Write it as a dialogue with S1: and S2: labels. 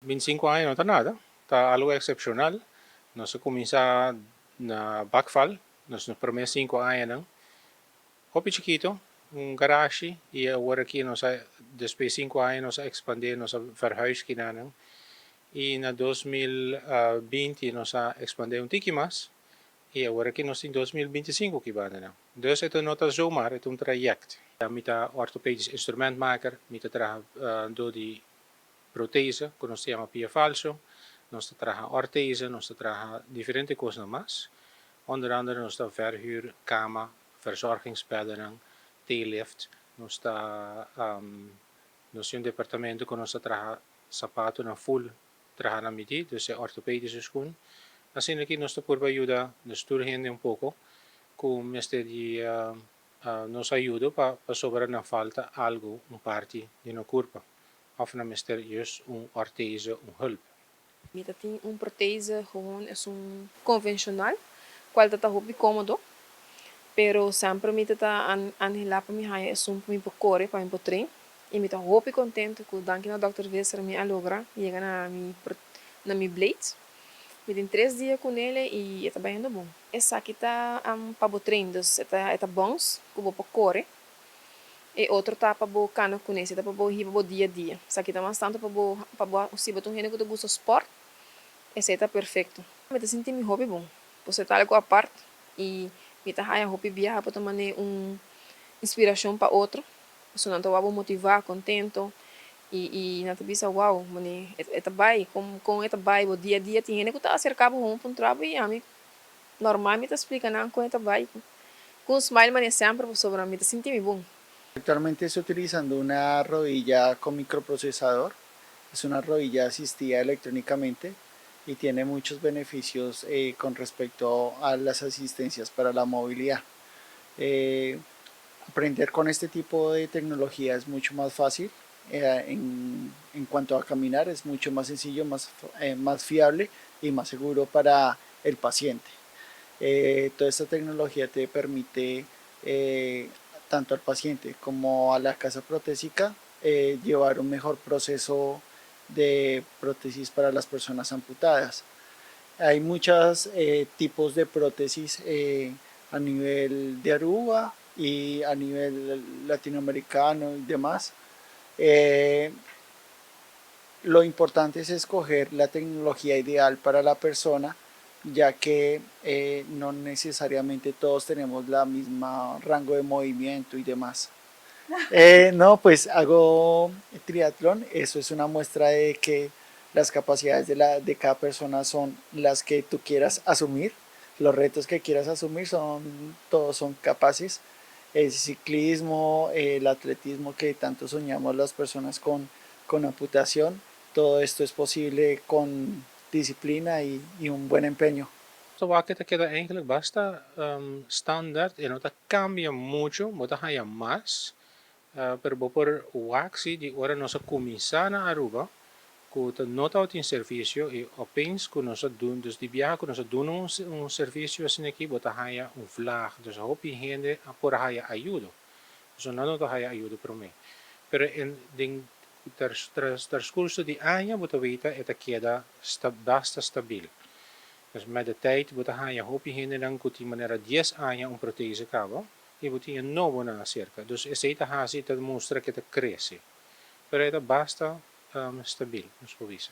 S1: 25 aña no ta nada, ta algo excepcional. Nos a cuminsa na Bakval, nos prome 5 aña, hopi chikito, un garage, y awor aki nos a, despues di 5 aña nos a expande, nos a verhuis akinan. Y na 2020 nos a expande un tiki mas, y awor aki nos tin 2025 aki banda. Dus het no ta zomaar, het un traject. Ja, mi ta orthopedisch instrumentmaker, mi ta traha door di prothese, cu nos ta yama pia falso, nos ta traha orthese, nos ta traha diferente cos mas. Onder andere nos ta verhuur cama, verzorgingsbedden, T-lift, nos tin un departamento cu nos ta traha sapato na full traha na midi, dus e orthopedische schoen. Asina aki nos ta por yuda nos tur hende un poco, cu mester di nos ayudo pa sobra na falta algo, un parti di nos curpa. Of na mester juist un orthese, un hulp.
S2: Mi tin un prothese gewoon e un convencional, cual ta hopi comodo. Pero semper mi ta anhela pa mi haya esun pa mi por core, pa mi por train. Y mi ta hopi contento cu danki na Dr. Visser mi a logra yega na mi blade. Mi tin 3 dia cu ne y ta bayendo bon. Esaki ta pa bo train, dus e ta bounce cu bo por core. E otro ta pa bo cana cu ne, ta pa bo hiba bo dia a dia. Esaki ta mas tanto pa bo si bo ta un hende cu gusta sport, esey ta perfecto. Mi ta sinti mi hopi bon. Bo ta algo apart y mi ta haya hopi biaha pa tuma un inspiracion pa otro. So nan ta motiva, contento y nan ta bisa: "Wow, mane e ta bay con e ta bay bo dia a dia?" Tin hende cu ta acerca bo pa un trabou y ami normal mi ta explica nan con e ta bay. Cu un smile mane semper sobre mi ta sinti mi bon.
S3: Actualmente estoy utilizando una rodilla con microprocesador. Es una rodilla asistida electrónicamente y tiene muchos beneficios con respecto a las asistencias para la movilidad. Aprender con este tipo de tecnología es mucho más fácil. En cuanto a caminar es mucho más sencillo, más fiable y más seguro para el paciente. Toda esta tecnología te permite tanto al paciente como a la casa protésica llevar un mejor proceso de prótesis para las personas amputadas. Hay muchos tipos de prótesis a nivel de Aruba y a nivel latinoamericano y demás. Lo importante es escoger la tecnología ideal para la persona, ya que no necesariamente todos tenemos la misma rango de movimiento y demás. No, pues hago triatlón, eso es una muestra de que las capacidades de cada persona son las que tú quieras asumir, los retos que quieras asumir son, todos son capaces. El ciclismo, el atletismo que tanto soñamos las personas con amputación, todo esto es posible con disciplina y un buen empeño.
S1: So wak ta keda eigenlijk basta standaard y no ta cambia mucho, bo ta haya mas, pero bo por wak si di ora nos a cuminsa na Aruba, cu no tabatin servicio y opeens cu nos a duna, dus di biaha cu nos a duna un servicio asina aki, bo ta haya un vlaag, dus hopi hende por haya ayudo. So no ta haya ayudo prome. Pero den transcurso di aña bo ta weta e ta keda basta stabiel. Dus met de tijd bo ta haya hopi hende nan cu tin manera 10 aña un prothese caba y bo tin nobo na cerca. Dus esey ta hasi ta mustra cu ta crece. Pero e ta basta stabiel, nos por bisa.